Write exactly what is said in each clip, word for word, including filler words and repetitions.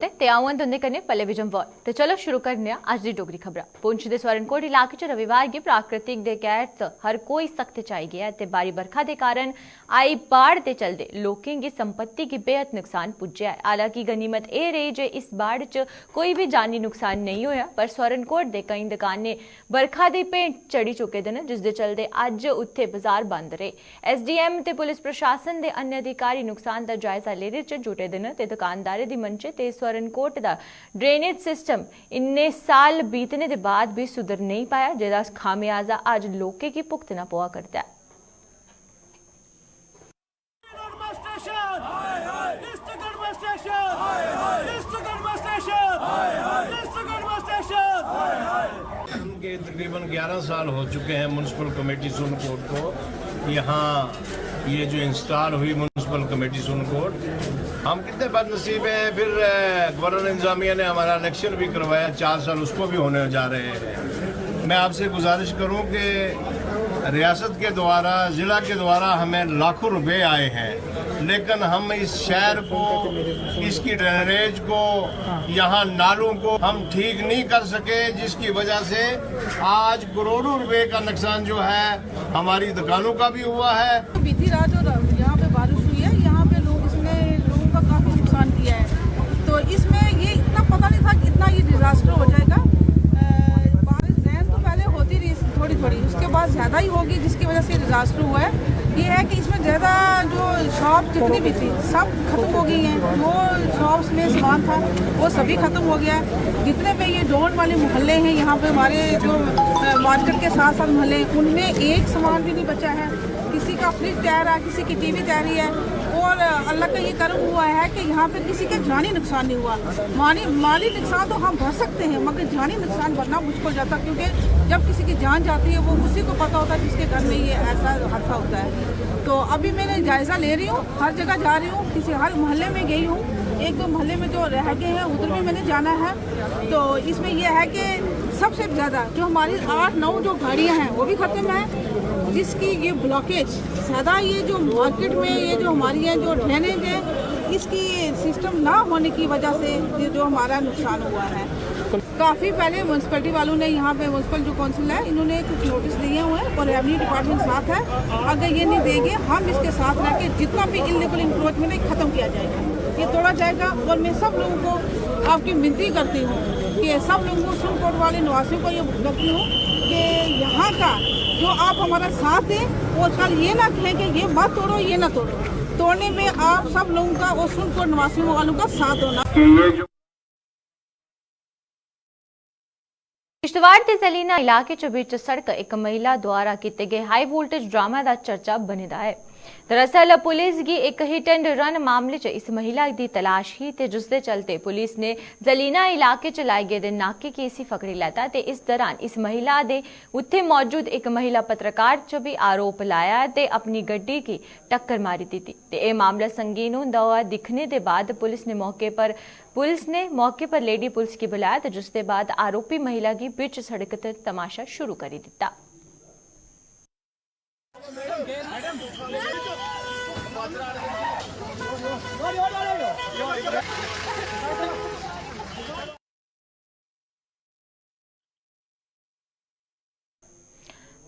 ते, ते अ'ऊं आं तुं'दे कन्नै पल्लवी जम्वाल। ते चलो शुरू करने आं अज्ज दी डोगरी खबरां। पुंछ दे स्वरणकोट इलाके च रविवार गी प्राकृतिक दे कहर च हर कोई सख्त च आई गेआ ऐ ते भारी बरखा दे कारण आई बाढ़ दे चलदे लोकें गी संपत्ति गी बेहद नुकसान पुज्जेआ ऐ। हालांकि गनीमत एह् रेही जे इस बाढ़ च कोई बी जानी नुकसान नेईं होआ, पर स्वरणकोट दे केईं दकानें बरखा दी भेंट चढ़ी चुके दे न, जिसदे चलदे अज्ज उत्थै बजार बंद रेह्। एसडीएम ते पुलिस प्रशासन दे अन्य अधिकारी नुकसान दा जायजा लेने च जुटे दे न ते दुकानदारें दी मंशे ते स्वरणकोट दा ड्रेनेज सिस्टम इन्ने साल बीतने दे बाद बी सुधर नेईं पाया, जेह्दा खामियाजा अज्ज लोकें गी भुगतना पवा करदा ऐ। के तकरीबन ग्यारह साल हो चुके हैं म्युनिसिपल कमेटी सुरनकोट को। यहाँ ये जो इंस्टॉल हुई म्युनिसिपल कमेटी सुरनकोट, हम कितने बदनसीब हैं। फिर, अ, गवर्नर इंतजामिया ने हमारा इलेक्शन भी करवाया, चार साल उसको भी होने जा रहे हैं। मैं आपसे गुजारिश करूं कि रियासत के द्वारा, ज़िला के द्वारा हमें लाखों रुपए आए हैं, लेकिन हम इस शहर को, इसकी ड्रेनेज को, यहाँ नालों को हम ठीक नहीं कर सके, जिसकी वजह से आज करोड़ों रुपए का नुकसान जो है हमारी दुकानों का भी हुआ है। बीती रात जो र-, यहाँ पे बारिश हुई है, यहाँ पे लोग, इसने लोगों का काफ़ी नुकसान किया है। तो इसमें ये इतना पता नहीं था कि इतना ये डिजास्टर हो जाएगा। अ, बारिश, रेन तो पहले होती रही थोड़ी थोड़ी, उसके बाद ज़्यादा ही होगी, जिसकी वजह से डिजास्टर हुआ है। ये है कि इसमें ज़्यादा जो शॉप जितनी भी थी, सब खत्म हो गई हैं। जो शॉप्स में सामान था, वो सभी खत्म हो गया है। जितने पे ये डोन वाले मोहल्ले हैं, यहाँ पे हमारे जो, अ, मार्केट के साथ साथ मोहल्ले हैं, उनमें एक सामान भी नहीं बचा है। किसी का फ्रिज तैर रहा है, किसी की टीवी तैर रही है। और अल्लाह का ये करम हुआ है कि यहाँ पे किसी के जानी नुकसान नहीं हुआ। माली, माली नुकसान तो हम भर सकते हैं, मगर जानी नुकसान भरना मुश्किल हो जाता, क्योंकि जब किसी की जान जाती है, वो उसी को पता होता है जिसके घर में ये ऐसा हादसा होता है। तो अभी मैंने जायज़ा ले रही हूँ, हर जगह जा रही हूँ, किसी हर मोहल्ले में गई हूँ, एक दो मोहल्ले में जो रह गए हैं, उधर भी मैंने जाना है। तो इसमें यह है कि सबसे ज़्यादा जो हमारी आठ नौ जो गाड़ियाँ हैं, वो भी ख़त्म है, जिसकी ये ब्लॉकेज ज़्यादा, ये जो मार्केट में ये जो हमारी है जो ड्रेनेज है, इसकी सिस्टम ना होने की वजह से ये जो हमारा नुकसान हुआ है। काफ़ी पहले म्यूनसिपैलिटी वालों ने, यहाँ पे म्यूनसिपल जो काउंसिल है, इन्होंने कुछ नोटिस दिए हुए हैं और रेवेन्यू डिपार्टमेंट साथ है। अगर ये नहीं देंगे, हम इसके साथ रह के जितना भी इलीगल इंक्रोचमेंट है, ख़त्म किया जाएगा, ये तोड़ा जाएगा। और मैं सब लोगों को आपकी विनती करती हूँ कि सब लोगों को, सुरनकोट वाले निवासियों को ये करती हूँ कि यहाँ का जो आप हमारा साथ दें और कल ये ना कहें कि ये मत तोड़ो, ये ना तोड़ो। तोड़ने में आप सब लोगों का और सुरनकोट निवासियों वालों का साथ होना। किश्तवाड़ दे जलीना इलाके च बिच सड़क इक महिला द्वारा कीते गए हाई वोल्टेज ड्रामा दा चर्चा बने दा ऐ। दरअसल पुलिस गी इक हिट एंड रन मामले च इस महिला दी तलाश ही ते जिसदे चलते पुलिस ने जलीना इलाके च लाए गेदे नाके गी इसी फकड़ी लैता ते इस दौरान इस महिला दे उत्थे मौजूद इक महिला पत्रकार च बी आरोप लाया ते अपनी गड्डी गी टक्कर मारी दित्ती ते एह् मामला संगीन होंदा होआ दिक्खने दे बाद पुलिस ने मौके पर, पुलिस ने मौके पर लेडी पुलिस गी बुलाया ते जिसदे बाद आरोपी महिला गी बिच सड़क ते तमाशा शुरू करी दित्ता।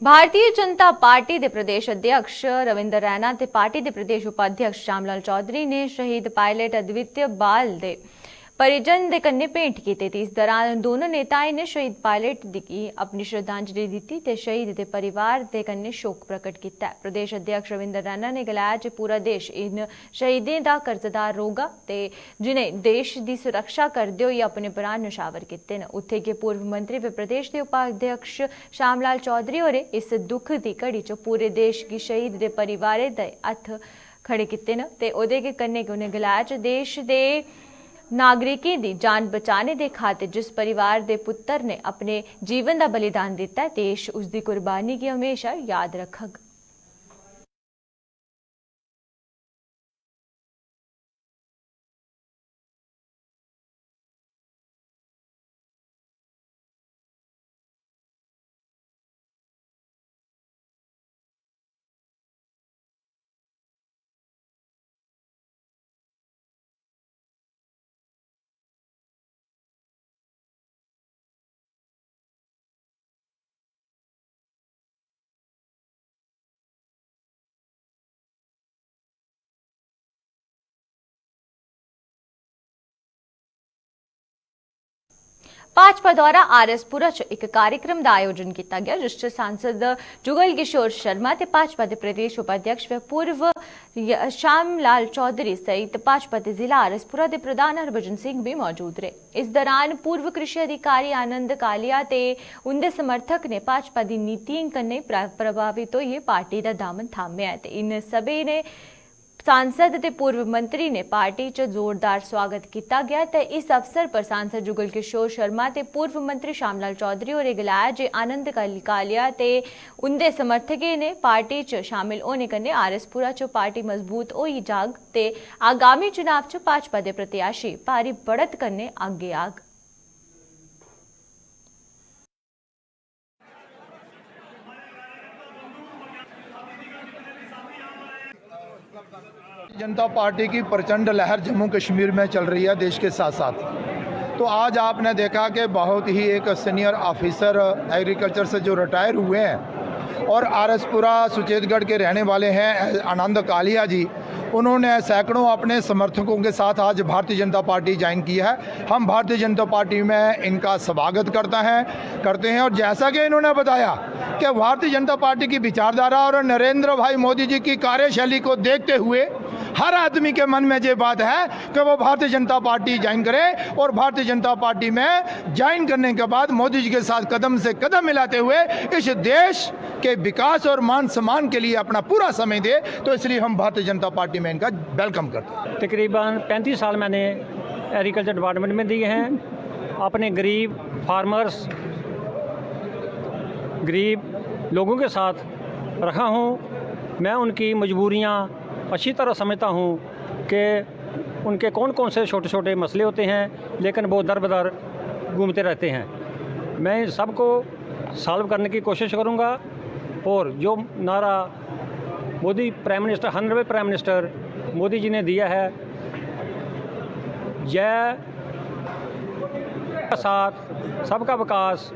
भारतीय जनता पार्टी दे प्रदेश अध्यक्ष रविंदर रैना ते पार्टी दे प्रदेश उपाध्यक्ष श्यामलाल चौधरी ने शहीद पायलट अद्वित्य बाल दे परिजन दे कन्नै भेंट कीती ते इस दौरान दोनों नेताएं ने शहीद पायलट दी गी अपनी श्रद्धांजलि दित्ती ते शहीद दे परिवार दे कन्नै शोक प्रकट कीता। प्रदेश अध्यक्ष रविंदर रैना ने गलाया जे पूरा देश इन शहीदें दा कर्जदार रौहगा ते जिनें देश दी सुरक्षा करदे होई अपने प्राण नशावर कीते न। उत्थे गै पूर्व मंत्री व प्रदेश दे उपाध्यक्ष श्यामलाल चौधरी होरें इस दुख दी घड़ी च पूरे देश गी शहीद दे परिवारें दे हत्थ खड़े कीते न ते ओह्दे गै कन्नै गै उ'नें गलाया जे देश दे नागरिकें दी जान बचाने दे खातिर जिस परिवार दे पुत्तर ने अपने जीवन दा बलिदान दित्ता ऐ, देश उसदी कुर्बानी गी हमेशा याद रक्खग। भाजपा द्वारा आर एस पुरा च इक कार्यक्रम दा आयोजन कीता गेआ, जिस च सांसद जुगल किशोर शर्मा ते भाजपा दे प्रदेश उपाध्यक्ष व पूर्व य-, श्याम लाल चौधरी सहित भाजपा दे जिला आर एस पुरा दे प्रधान हरभजन सिंह बी मौजूद रेह्। इस दौरान पूर्व कृषि अधिकारी आनंद कालिया ते उंदे समर्थक ने भाजपा दी नीतियें कन्नै प्र-, प्रभावित होइयै पार्टी दा दामन थामेआ ऐ ते इन सभे ने सांसद ते पूर्व मंत्री ने पार्टी च जोरदार स्वागत कीता गेआ ते इस अवसर पर सांसद जुगल किशोर शर्मा ते पूर्व मंत्री श्यामलाल चौधरी होरें गलाया जे आनंद कल-, कालिया ते उंदे समर्थकें ने पार्टी च शामिल होने कन्नै आर एस पुरा च पार्टी मजबूत होई जाग ते आगामी चुनाव च भाजपा दे प्रत्याशी भारी बढ़त कन्नै अग्गें आग। जनता पार्टी की प्रचंड लहर जम्मू कश्मीर में चल रही है देश के साथ साथ। तो आज आपने देखा कि बहुत ही एक सीनियर ऑफिसर एग्रीकल्चर से जो रिटायर हुए हैं और आरएसपुरा सुचेतगढ़ के रहने वाले हैं आनंद कालिया जी, उन्होंने सैकड़ों अपने समर्थकों के साथ आज भारतीय जनता पार्टी ज्वाइन की है। हम भारतीय जनता पार्टी में इनका स्वागत करता है, करते हैं। और जैसा कि इन्होंने बताया कि भारतीय जनता पार्टी की विचारधारा और नरेंद्र भाई मोदी जी की कार्यशैली को देखते हुए हर आदमी के मन में ये बात है कि वो भारतीय जनता पार्टी ज्वाइन करे और भारतीय जनता पार्टी में ज्वाइन करने के बाद मोदी जी के साथ कदम से कदम मिलाते हुए इस देश के विकास और मान सम्मान के लिए अपना पूरा समय दे। तो इसलिए हम भारतीय जनता पार्टी में इनका वेलकम करते हैं। तकरीबन पैंतीस साल मैंने एग्रीकल्चर डिपार्टमेंट में दिए हैं। अपने गरीब फार्मर्स, गरीब लोगों के साथ रहा हूँ। मैं उनकी मजबूरियाँ अच्छी तरह समझता हूँ कि उनके कौन कौन से छोटे छोटे मसले होते हैं, लेकिन वो दर बदर घूमते रहते हैं। मैं इन सबको सॉल्व करने की कोशिश करूँगा। और जो नारा Modi prime minister, honourable prime minister Modi ji ने दिया है, जय का साथ, सबका विकास,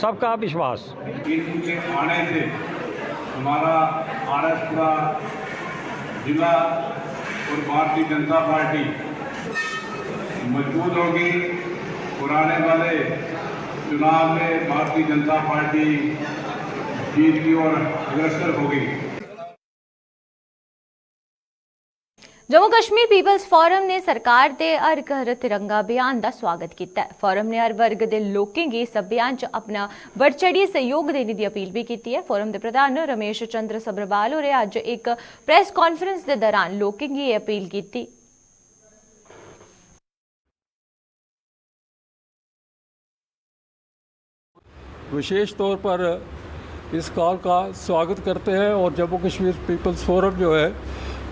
सबका विश्वास। इनके आने से हमारा आरएसपुरा जिला और भारतीय जनता पार्टी मजबूत होगी और आने वाले चुनाव में भारतीय जनता पार्टी जीत की ओर अग्रसर होगी। जम्मू कश्मीर पीपल्स फोरम ने सरकार दे हर घर तिरंगा अभियान दा स्वागत कीता ऐ। फोरम ने हर वर्ग दे लोकें गी इस अभियान च अपना बढ़ चढ़ियै सैह्योग देने दी अपील बी कीती ऐ। फोरम दे प्रधान रमेश चंद्र सभ्रवाल होरें अज्ज इक प्रेस कांफ्रेंस दे दौरान लोकें गी एह् अपील कीती। विशेष तौर पर इस कॉल का स्वागत करते हैं और जम्मू कश्मीर पीपल्स फोरम जो है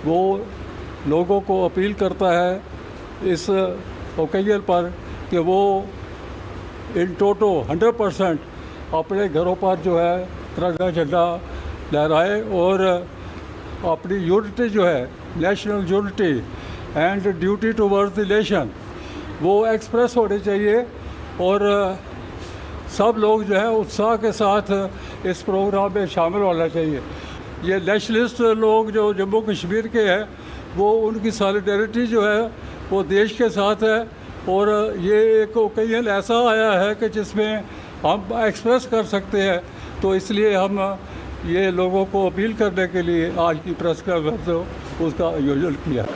वो लोगों को अपील करता है इस ओकेजन पर कि वो इन टोटो हंड्रेड परसेंट अपने घरों पर जो है तिरंगा झंडा लहराए और अपनी यूनिटी जो है national unity and duty towards the nation वो एक्सप्रेस होनी चाहिए और सब लोग जो है उत्साह के साथ इस प्रोग्राम में शामिल होना चाहिए। ये नेशनलिस्ट लोग जो जम्मू कश्मीर के हैं वो उनकी सॉलिडारिटी जो है वो देश के साथ है और ये एक ओकेजन ऐसा आया है कि जिसमें हम एक्सप्रेस कर सकते हैं। तो इसलिए हम ये लोगों को अपील करने के लिए आज की प्रेस कॉन्फ्रेंस उसका आयोजन किया।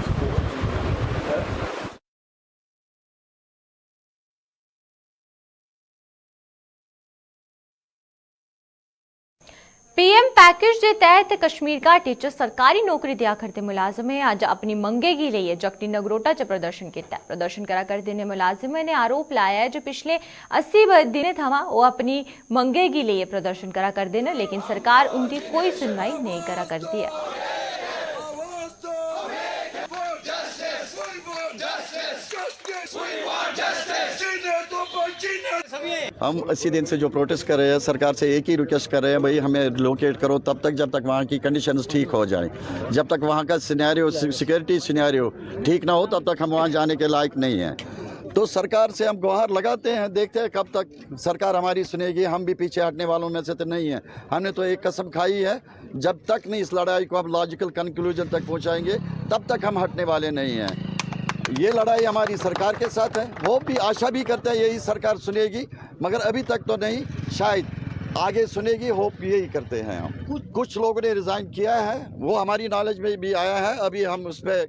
पीएम पैकेज दे तैह्त कश्मीर घाटी च सरकारी नौकरी देआ करदे मुलाजमें अज्ज अपनी मंगें गी लेइयै जगटी नगरोटा च प्रदर्शन कीता। प्रदर्शन करा करदे इ'नें मुलाजमें ने आरोप लाया ऐ जे पिछले अस्सी ब-, दिनें थमां ओह् अपनी मंगें गी लेइयै प्रदर्शन करा करदे न, लेकिन सरकार उंदी कोई सुनवाई नेईं करा करदी ऐ। हम अस्सी दिन से जो प्रोटेस्ट कर रहे हैं, सरकार से एक ही रिक्वेस्ट कर रहे हैं, भाई हमें रिलोकेट करो तब तक, जब तक वहाँ की कंडीशंस ठीक हो जाए, जब तक वहाँ का सिनेरियो, सिक्योरिटी सिनेरियो ठीक ना हो तब तक हम वहाँ जाने के लायक नहीं हैं। तो सरकार से हम गुहार लगाते हैं, देखते हैं कब तक सरकार हमारी सुनेगी। हम भी पीछे हटने वालों में से तो नहीं हैं। हमने तो एक कसम खाई है, जब तक नहीं इस लड़ाई को हम लॉजिकल कंक्लूजन तक पहुँचाएंगे तब तक हम हटने वाले नहीं हैं। ये लड़ाई हमारी सरकार के साथ है। होप भी, आशा भी करते हैं यही सरकार सुनेगी, मगर अभी तक तो नहीं। शायद आगे सुनेगी, होप यही करते हैं हम। कुछ कुछ लोगों ने रिजाइन किया है, वो हमारी नॉलेज में भी आया है। अभी हम उस पर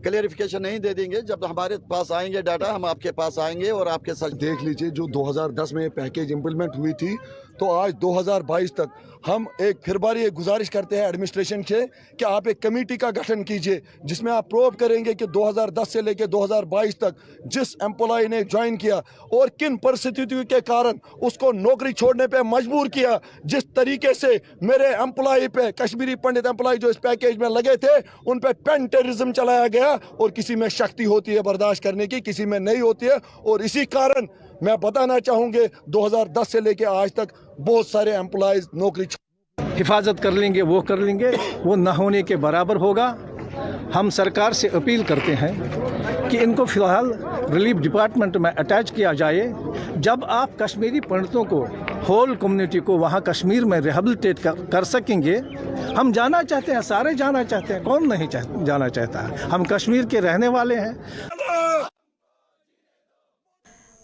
क्लियरिफिकेशन नहीं दे देंगे। जब हमारे पास आएंगे डाटा, हम आपके पास आएंगे और आपके साथ। देख लीजिए, जो दो हज़ार दस में पैकेज इम्प्लीमेंट हुई थी, तो आज दो हज़ार बाईस तक हम एक फिर बार ये गुजारिश करते हैं एडमिनिस्ट्रेशन से कि आप एक कमेटी का गठन कीजिए, जिसमें आप प्रोब करेंगे कि दो हज़ार दस से लेकर दो हज़ार बाईस तक जिस एम्प्लॉय ने ज्वाइन किया और किन परिस्थितियों के कारण उसको नौकरी छोड़ने पे मजबूर किया, जिस तरीके से मेरे एम्प्लॉय पे, कश्मीरी पंडित एम्प्लॉय जो इस पैकेज में लगे थे, उन पे पेन टेररिज्म चलाया गया। और किसी में शक्ति होती है बर्दाश्त करने की, किसी में नहीं होती है। और इसी कारण मैं बताना चाहूँगी, दो हज़ार दस से लेके आज तक बहुत सारे एम्प्लॉयज नौकरी छोड़ हिफाजत कर लेंगे, वो कर लेंगे, वो न होने के बराबर होगा। हम सरकार से अपील करते हैं कि इनको फ़िलहाल रिलीफ डिपार्टमेंट में अटैच किया जाए। जब आप कश्मीरी पंडितों को, होल कम्युनिटी को वहाँ कश्मीर में रिहेबिलिटेट कर, कर सकेंगे। हम जाना चाहते हैं, सारे जाना चाहते हैं, कौन नहीं चाह, जाना चाहता है? हम कश्मीर के रहने वाले हैं।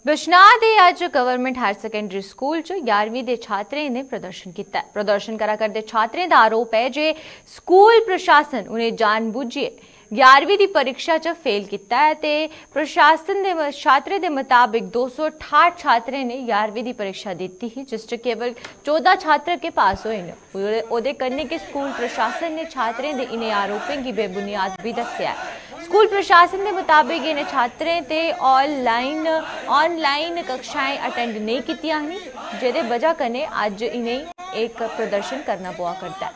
बिश्नाह दे अज्ज गवर्नमेंट हायर सेकेंडरी स्कूल च ञारमीं दे छात्रें ने प्रदर्शन कीता ऐ। प्रदर्शन करा करदे छात्रें दा आरोप ऐ जे स्कूल प्रशासन उ'नें जानबुज्झियै ञारमीं दी परीक्षा च फेल कीता ऐ ते प्रशासन दे म- छात्रें दे मताबक दो सौ ठाठ छात्रें ने ञारमीं दी परीक्षा दित्ती ही, जिस च केवल चौदां छात्र गै पास होए न। ओह्दे ओह्दे कन्नै गै स्कूल प्रशासन ने छात्रें दे इ'नें आरोपें गी बेबुनियाद बी दस्सेआ ऐ। स्कूल प्रशासन दे मताबक इ'नें छात्रें ते ऑनलाइन ऑनलाइन कक्षाएं अटेंड नेईं कीतियां हियां, जेह्दे बजह कन्नै अज्ज इ'नेंगी इक प्रदर्शन करना पवा करदा ऐ।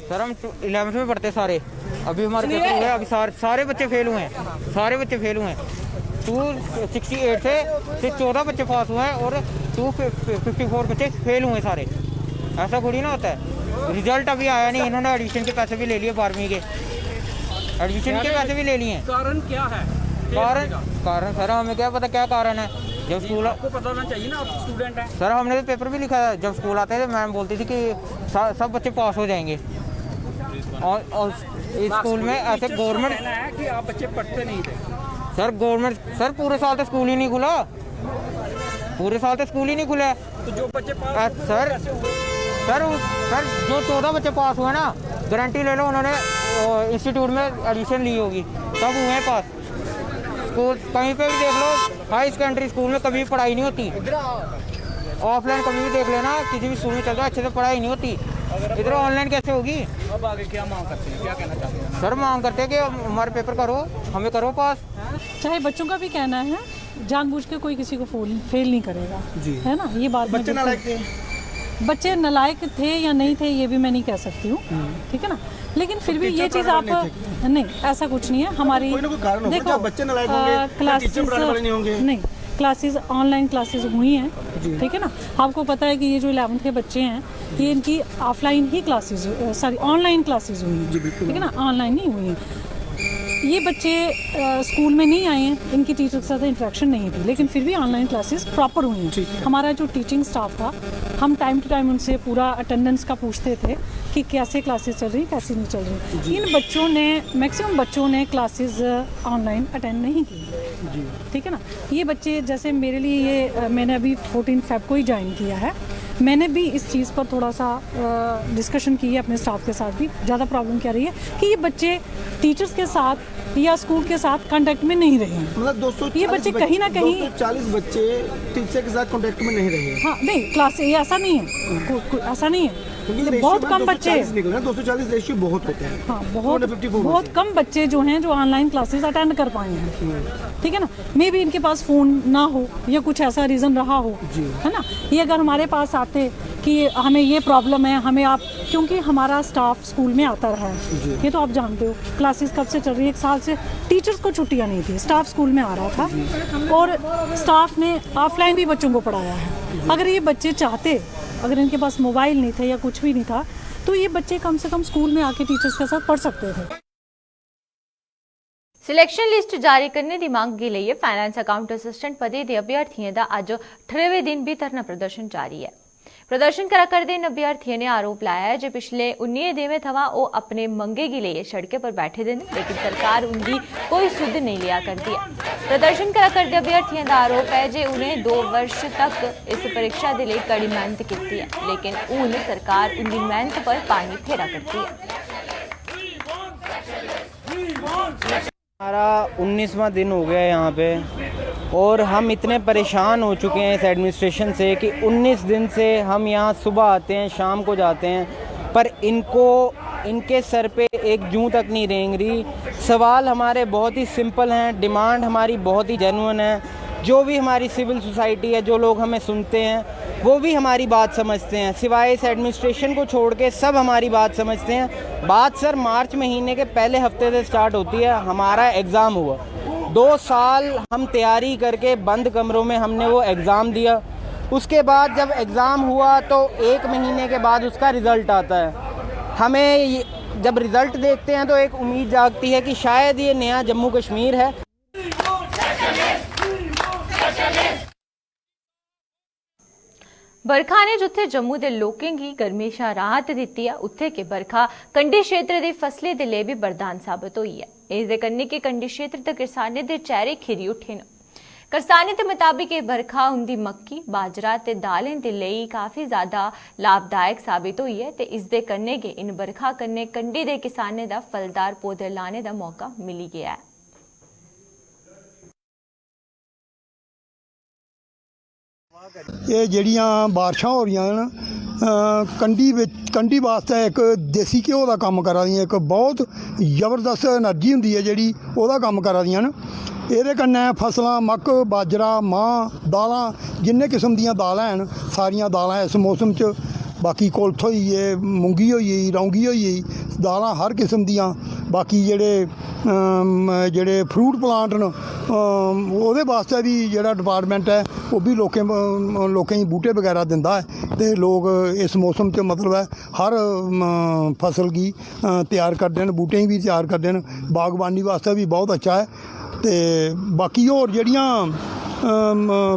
सर, हम इलेवेंथ में पढ़ते सारे। अभी हमारे पेपर हुए, अभी सारे सारे बच्चे फेल हुए हैं। सारे बच्चे फेल हुए हैं। टू सिक्सटी एट थे, सिर्फ चौदह बच्चे पास हुए हैं और टू फिफ्टी फोर बच्चे फेल हुए हैं सारे। ऐसा थोड़ी ना होता है। रिजल्ट अभी आया नहीं, इन्होंने एडमिशन के पैसे भी ले लिए बारहवीं के। एडमिशन के पैसे भी ले लिए हैं। कारण क्या है? कारण कारण सर, हमें क्या पता क्या कारण है। जब स्कूल आपको पता होना चाहिए ना, आप स्टूडेंट हैं। सर, हमने तो पेपर भी लिखा था। जब स्कूल आते थे, मैम बोलती थी कि सा- सब बच्चे पास हो जाएंगे। और, और इस स्कूल में ऐसे गवर्नमेंट कहना है कि आप बच्चे पढ़ते नहीं थे। सर, गवर्नमेंट सर, पूरे साल तो स्कूल ही नहीं खुला। पूरे साल तो स्कूल ही नहीं खुला। तो जो बच्चे आ, पास सर सर उस- सर, जो चौदह बच्चे पास हुए ना, गारंटी ले लो, उन्होंने इंस्टीट्यूट में एडमिशन ली होगी, तब हुए हैं पास। स्कूल कहीं पे भी देख लो, हाई सेकेंडरी स्कूल में कभी भी पढ़ाई नहीं होती। ऑफलाइन कभी भी देख लेना, किसी भी स्कूल में चल जाओ, अच्छे से पढ़ाई नहीं होती। इधर ऑनलाइन कैसे होगी? अब आगे क्या मांग करते हैं, क्या कहना चाहते हैं? सर, मांग करते हैं कि हमारे पेपर करो, हमें करो पास। चाहे बच्चों का भी कहना है, जानबूझ के कोई किसी को फोन फेल नहीं करेगा, जी। है ना? ये बात मैं बच्चे बिल्कुल- नालायक थे। बच्चे नालायक थे या नहीं थे, ये भी मैं नहीं कह सकती हूँ, ठीक है ना? लेकिन फिर भी ये टीचर चीज़ पढ़ने आप वाले नहीं नहीं, ऐसा कुछ नहीं है हमारी। कोई ना कोई कारण होगा, देखो, जहाँ बच्चे नालायक होंगे, आ, तो टीचर पढ़ाने वाले नहीं होंगे। नहीं, क्लासेस, ऑनलाइन क्लासेस हुई हैं, ठीक है ना? आपको पता है कि ये जो इलेवंथ के बच्चे हैं, ये इनकी ऑफलाइन ही क्लासेस, सॉरी, ऑनलाइन क्लासेस हुई हैं, जी, बिल्कुल। ठीक है ना? ऑनलाइन नहीं हुई हैं। ये बच्चे अ, स्कूल में नहीं आए हैं, इनकी टीचर के साथ इंटरेक्शन नहीं थी, लेकिन फिर भी ऑनलाइन क्लासेस प्रॉपर हुई हैं। ठीक है। हमारा जो टीचिंग स्टाफ था, हम टाइम टू टाइम उनसे पूरा अटेंडेंस का पूछते थे कि कैसे क्लासेस चल रही हैं, कैसे नहीं चल रही। इन बच्चों ने, मैक्सिमम बच्चों ने क्लासेस ऑनलाइन अटेंड नहीं की, ठीक है ना? ये बच्चे, जैसे मेरे लिए ये, अ, मैंने अभी फोर्टीन फेब को ही ज्वाइन किया है। मैंने भी इस चीज़ पर थोड़ा सा डिस्कशन की है अपने स्टाफ के साथ भी। ज़्यादा प्रॉब्लम क्या रही है कि ये बच्चे टीचर्स के साथ या स्कूल के साथ कांटेक्ट में नहीं रहे हैं। मतलब दो सौ ये बच्चे कहीं ना कहीं दो सौ चालीस बच्चे टीचर के साथ कांटेक्ट में नहीं रहे। हाँ, नहीं, क्लास, ये ऐसा नहीं है, को, को, ऐसा नहीं है। क्योंकि ये रेशियो बहुत में कम दो सौ बच्चे, चालीस निकले ना, दो सौ चालीस रेशियो बहुत होते हैं। हाँ, बहुत टू हंड्रेड फिफ्टी फोर में बहुत से। कम बच्चे जो हैं, जो ऑनलाइन क्लासेस अटेंड कर पाए हैं, ठीक है ना? मे बी इनके पास फ़ोन ना हो या कुछ ऐसा रीज़न रहा हो, जी। है ना? ये अगर हमारे पास आते कि हमें ये प्रॉब्लम है, हमें आप, क्योंकि हमारा स्टाफ स्कूल में आता रहा है, ये तो आप जानते हो, क्लासेस कब से चल रही है, एक साल से टीचर्स को छुट्टियां नहीं थी, स्टाफ स्कूल में आ रहा था और स्टाफ ने ऑफलाइन भी बच्चों को पढ़ाया है। अगर ये बच्चे चाहते, अगर इनके पास मोबाइल नहीं थे या कुछ भी नहीं था, तो ये बच्चे कम से कम स्कूल में आके टीचर्स के साथ पढ़ सकते थे। सिलेक्शन लिस्ट जारी करने दी मंग गी लेइयै फाइनेंस अकाउंट असिस्टेंट पदे दे अभ्यर्थियें दा अज्ज ठारमें दिन बी धरना प्रदर्शन जारी ऐ। प्रदर्शन करा करदे इ'नें अभ्यर्थियें ने आरोप लाया ऐ जे पिछले उन्नियें दिनें थमां ओह् अपने मंगें गी लेइयै सड़कें पर बैठे दे न, लेकिन सरकार उं'दी कोई सुध नेईं लेआ करदी ऐ। प्रदर्शन करा करदे अभ्यर्थियें दा आरोप ऐ जे उ'नें दो वर्ष तक इस परीक्षा दे लेई कड़ी मेहनत कीती ऐ, लेकिन हून सरकार उं'दी मेहनत पर पानी फेरा करदी ऐ। हमारा उन्नीसवाँ दिन हो गया है यहाँ पे, और हम इतने परेशान हो चुके हैं इस एडमिनिस्ट्रेशन से कि उन्नीस दिन से हम यहाँ सुबह आते हैं, शाम को जाते हैं, पर इनको इनके सर पे एक जूं तक नहीं रेंग रही। सवाल हमारे बहुत ही सिंपल हैं, डिमांड हमारी बहुत ही जेन्युइन है। जो भी हमारी सिविल सोसाइटी है, जो लोग हमें सुनते हैं, वो भी हमारी बात समझते हैं। सिवाय इस एडमिनिस्ट्रेशन को छोड़ के सब हमारी बात समझते हैं। बात सर मार्च महीने के पहले हफ्ते से स्टार्ट होती है। हमारा एग्ज़ाम हुआ, दो साल हम तैयारी करके बंद कमरों में हमने वो एग्ज़ाम दिया। उसके बाद जब एग्ज़ाम हुआ तो एक महीने के बाद उसका रिज़ल्ट आता है। हमें ये- जब रिज़ल्ट देखते हैं तो एक उम्मीद जागती है कि शायद ये नया जम्मू कश्मीर है। बरखा ने जित्थै जम्मू दे लोकें गी गर्मी शा राहत दित्ती ऐ, उत्थै गै बरखा कंढी क्षेत्र दी फसलें दे लेई बी वरदान साबत होई ऐ। इसदे कन्नै गै कंढी क्षेत्र दे करसानें दे चेहरे खिरी उठे न। करसानें दे मताबक एह् बरखा उंदी मक्की, बाजरा ते दालें दे लेई काफी ज्यादा लाभदायक साबत होई ऐ ते इसदे कन्नै गै इन बरखा कन्नै कंढी दे किसानें दा फलदार पौधे लाने दा मौका मिली गेआ ऐ। एह् जेह्ड़ियां बारशां हो रहियां न, कंढी बिच कंढी बास्तै इक देसी घ्यो दा कम्म करा दियां, इक बहुत जबरदस्त एनर्जी होंदी ऐ जेह्ड़ी, ओह्दा कम्म करा दियां न। एह्दे कन्नै फसलां, मक्क, बाजरा, मांह्, दालां, जिन्ने किस्म दियां दालां हैन, सारियां दालां इस मौसम च, बाकी कुल्थ होई गे, मुंगी होई गेई, रौंगी होई गेई, दालां हर किस्म दियां, बाकी जेह्ड़े जेह्ड़े फ्रूट प्लांट न, ओह्दे बास्तै बी जेह्ड़ा डिपार्टमेंट ऐ, ओह् बी लोकें लोकें गी बूह्टे बगैरा दिंदा ऐ ते लोक इस मौसम च, मतलब ऐ, हर फसल गी त्यार करदे न, बूह्टें गी बी त्यार करदे न। बागबानी बास्तै बी बहुत अच्छा ऐ। ते बाकी होर जेह्ड़ियां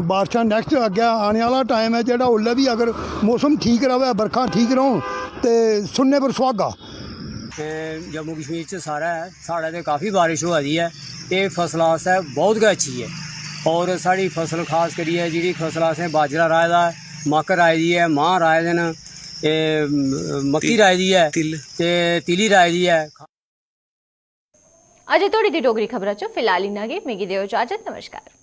बारशां नैक्सट अग्गें आने आह्ला टाइम ऐ जेह्ड़ा, उसलै बी अगर मौसम ठीक र'वै, बरखां ठीक रौह्न, ते सुन्ने पर सुहागा। ते जम्मू कश्मीर च साढ़ै साढ़ै ते काफी बारिश होआ दी ऐ। एह् फसला आस्तै बहुत गै अच्छी ऐ। और साढ़ी फसल, खास करियै जेह्ड़ी फसल असें बाजरा राहे दा ऐ, मक्क राही दी ऐ, मांह् राहे दे न, ते मक्की राही दी ऐ, ते तिली राही दी ऐ। अजें धोड़ी दी डोगरी खबरा च फिलहाल इन्ना गै। मिगी देओ इजाजत। नमस्कार।